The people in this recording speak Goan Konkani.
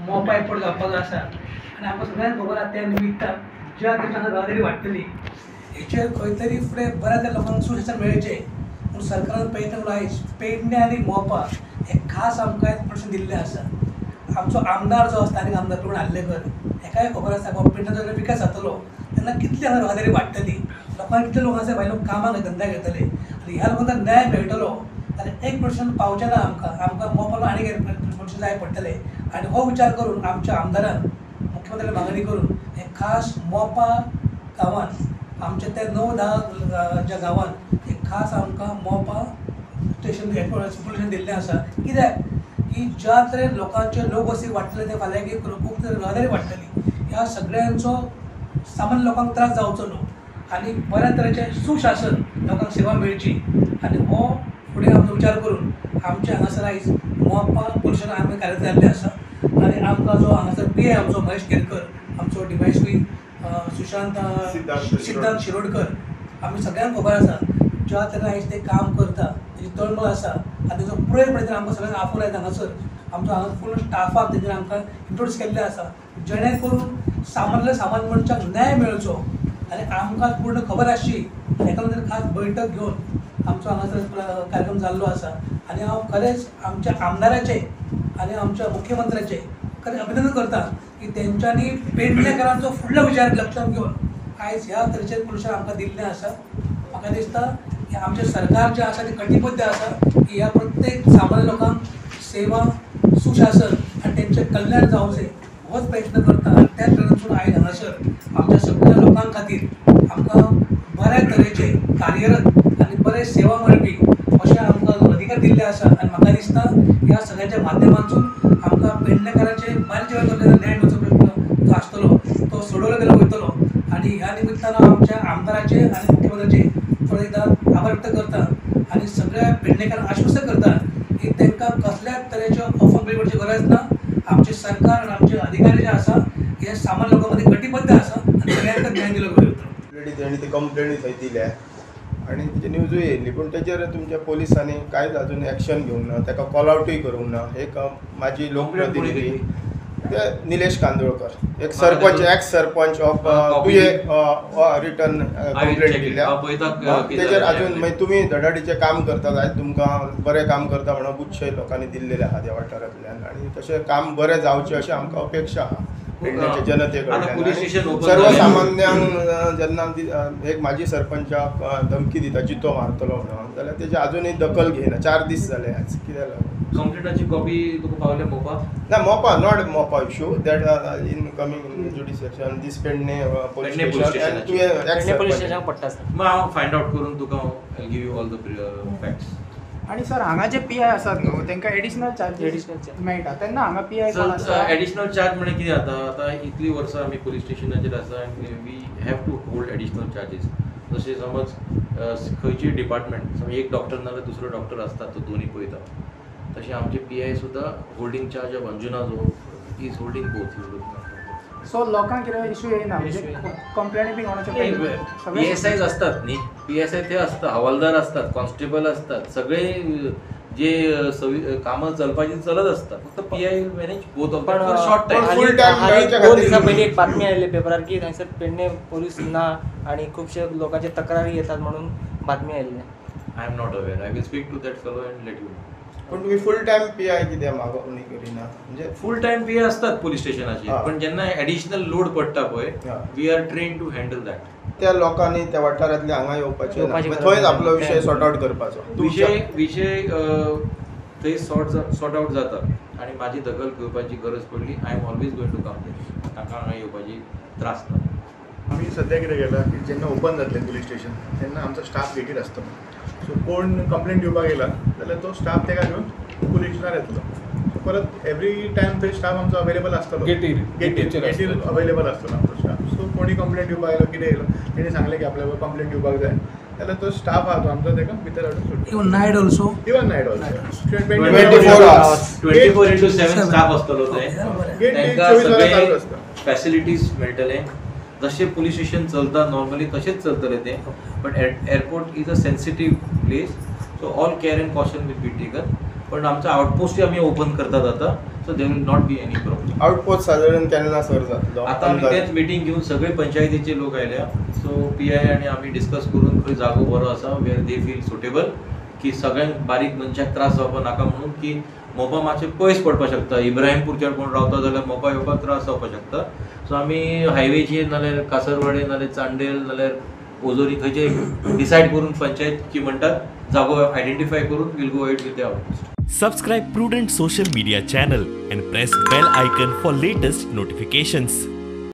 मोपा एअरपोर्ट जावपाक आसा आनी आमकां सगळ्यांक खबर आसा त्या निमित्तान ज्या तरेन हांगा येरादारी वाडटली हेचेर खंय तरी फुडें बऱ्या त्या लोकांक सुशासन मेळचें म्हूण सरकारान प्रयत्न करून आयज पेडणे आनी मोपा हे खास आमकां प्रश्न दिल्ले आसा. आमचो आमदार जो स्थानीक आमदार प्रवीण आर्लेकर हेकाय खबर आसा बाबा पेडण्याचो जेन्ना विकास जातलो तेन्ना कितली हांगा येरादारी वाडटली, लोकांक कितले लोक आसा भायले लोक कामाक धंद्याक येतले आनी ह्या लोकांक न्याय मेळटलो जाल्यार एक प्रश्न पावचें ना आमकां, आमकां मोपालो आनीक एक प्रश्न जाय पडटले. आनी हो विचार करून आमच्या आमदारान मुख्यमंत्र्याक मागणी करून हे खास मोपा गांवांत आमच्या त्या 9-10 ज्या गांवांत एक खास आमकां मोपा स्टेशन एअरपोर्ट स्टेशन दिल्लें आसा. कित्याक की ज्या तरेन लोकांचे लोकवस्ती वाडटले ते फाल्यां खूब येरादारी वाडटली, ह्या सगळ्यांचो सामान्य लोकांक त्रास जावचो न्हू आनी बऱ्या तरेचें सुशासन लोकांक सेवा मेळची आनी हो फुडें आमचो विचार करून आमच्या हांगासर आयज मोपा पुलीस स्टेशन आमी कार्यरत जाल्लें आसा. आनी आमकां जो हांगासर पी I आमचो महेश केरकर, आमचो डीवायएसपी सुशांत सिद्धांत शिरोडकर, आमी सगळ्यांक खबर आसा ज्या तरेन आयज ते काम करता तेजी तळमळ आसा आनी तेजो पुराय प्रयत्न आमकां सगळ्यांक आफोवन आयज हांगासर आमचो हांगा फूल स्टाफाक तेजेर आमकां इंट्रोड्यूस केल्लें आसा जेणे करून सामान्य सामान्य मनशाक न्याय मेळचो आनी आमकां पूर्ण खबर आसची हेका लागून खास बैठक घेवन आमचो हांगासर कार्यक्रम जाल्लो आसा. आनी हांव खरेंच आमच्या आमदाराचें आनी आमच्या मुख्यमंत्र्याचें खरें अभिनंदन करता की तेंच्यांनी पेडणेकरांचो फुडलो विचार लक्षांत घेवन आयज ह्या तरेचें पुलिसांक आमकां दिल्लें आसा. म्हाका दिसता की आमचें सरकार जें आसा तें कटिबद्ध आसा की ह्या प्रत्येक सामान्य लोकांक सेवा, सुशासन आनी तेंचें कल्याण जावचें होच प्रयत्न करता. आनी त्याच तरेन आयज हांगासर आमच्या सगळ्या लोकां खातीर आमकां बऱ्या तरेचे कार्यरत आनी बरे सेवा मेळपी अशें आमकां अधिकार दिल्ले आसा. आनी म्हाका दिसता ह्या सगळ्यांच्या माध्यमांतून आमकां पेडणेकरांचे बारीक न्याय मेळचो प्रश्न जो आसतलो तो सोडवलो गेलो वयतलो. आनी ह्या निमित्तान आमच्या आमदाराचे आनी मुख्यमंत्र्याचे परत एकदा आभार व्यक्त करता आनी सगळ्या पेडणेकरांक आश्वस्त करता की तांकां कसल्याच तरेच्यो अफवा पडची गरज ना. आमचें सरकार आनी आमचे अधिकारी जे आसा हे सामान्य लोकां मदीं कटिबद्ध आसा आनी सगळ्यांक न्याय दिलो वयतलो. ऑलरेडी तेणी ती कंप्लेनी थंय दिल्या आनी तेजी न्यूजूय येयल्ली, पूण तेजेर तुमच्या पोलिसांनी कांयच अजून एक्शन घेवंक ना, ताका कॉल आवटूय करूंक ना. एक म्हाजी लोकप्रतिनिधी ते निलेश कांदोळकर, एक सरपंच, एक्स सरपंच ऑफ तुवें रिटर्न कंप्लेंट दिल्या तेजेर अजून मागीर तुमी धडाडीचें काम करतात, आयज तुमकां बरें काम करता म्हणून खुबशे लोकांनी दिल्लेलें आहा त्या वाठारांतल्यान आनी तशें काम बरें जावचें अशें आमकां अपेक्षा आहा पेडण्याच्या जनते कडल्यान. सर्वसामान्यांक जेन्ना एक म्हाजी सरपंचाक धमकी दिता जितो मारतलो म्हणून, जाल्यार तेजी अजुनूय दखल घेयना. 4 दीस जाले आज, कितें लागून कंप्लेंटाची कॉपी तुका पावल्या मोपा ना? Mopa not Mopa issue that in coming jurisdiction this Pedne police station आनी तुवें पेडणे पोलीस स्टेशनाक पडटा सर. मग हांव फायंड आवट करून तुका I give you all the facts. आनी सर हांगा जे पी I आसात न्हू तांकां एडिशनल चार्जीस मेळटा तेन्ना हांगा पी I कोण आसा? एडिशनल चार्ज म्हणजे कितें जाता, आतां इतलीं वर्सां आमी पोलीस स्टेशनाचेर आसा आनी we have to hold additional charges. जशें समज खंयची डिपार्टमेंट समज एक डॉक्टर ना जाल्यार दुसरो डॉक्टर आसता तो दोनूय पळयता, तशें आमचे पी I सुद्दां होल्डींग चार्ज ऑफ अंजुना जो is holding both. सो लोकांक कितें इशू येयना म्हणजे कंप्लेनी बी कोणाच्यो? पी एस आयज असतात न्ही, पी एस I ते असतात, हवालदार असतात, कॉन्स्टेबल असतात, सगळे जे कामां चलपाची चलत असतात. फक्त P I manage both of पण शॉर्ट टायम. 2 दिसां पयलीं एक बातमी आयिल्ली पेपरार की थंयसर पेडणे पोलीस ना आनी खुबशे लोकांचे तक्रारी येतात म्हणून बातमी आयिल्ली. I am not aware, I will speak to that fellow and let you know. पण तुम्ही फुल टायम पी I कित्याक मागणी करिना? म्हणजे फुल टायम पी I असतात पोलीस स्टेशनाचेर, पण जेन्ना एडिशनल लोड पडटा पळय we are train to handle that. त्या लोकांनी त्या वाठारांतल्या हांगा येवपाचें ना, थंयच आपलो विशय सॉर्ट आवट करपाचो. विशय थंय सॉर्ट आवट जाता आनी म्हाजी दखल घेवपाची गरज पडली I am always going to come there. तांकां हांगा येवपाची त्रास ना. आमी सद्या कितें केलां की जेन्ना ओपन जातलें पुलीस स्टेशन तेन्ना आमचो स्टाफ गेटीर आसतलो. सो कोण कंप्लेंट दिवपाक येयला जाल्यार तो स्टाफ ताका घेवन पुलीस स्टेशनार येतलो. सो परत एवरी टायम थंय स्टाफ आमचो अवेलेबल आसतलो, गेटीर अवेलेबल आसतलो आमचो स्टाफ. सो कोणी कंप्लेंट दिवपाक येयलो कितें येयलो तेणी सांगलें की आपल्याक कंप्लेंट दिवपाक जाय जाल्यार तो स्टाफ आहा तो आमचो ताका भितर हाडून सोडटा. Even night also, even night also 24 hours 24/7 staff आसतलो थंय. तांकां सगळे फॅसिलिटीज मेळटले. जशें पुलीस स्टेशन चलता नॉर्मली तशेंच चलतलें तें, but airport is a sensitive place, so all care and caution will be taken. पण आमचो आउटपोस्टूय आमी ओपन करतात आतां, so there will not be any problem. Outpost सादारण केन्ना सर जातलो? आतां आमी तेच मिटींग घेवन सगळे पंचायतीचे लोक आयल्या, सो पी I आनी आमी डिस्कस करून खंय जागो बरो आसा वेर they feel suitable की सगळ्यांक बारीक मनशाक त्रास जावपा नाका म्हणून, की मोपा मातशें पयस पडपाक शकता, इब्राहिमपूरच्यार कोण रावता जाल्यार मोपा येवपाक त्रास जावपाक शकता. सो आमी हायवेचेर नाल्यार कासरवाडे नाल्यार चांडेल नाल्यार ओजोरी खंयचे डिसायड करून पंचायत की म्हणटात जागो आयडेंटिफाय करून we'll go ahead with the outpost. Subscribe Prudent social media channel and press bell icon for latest notifications.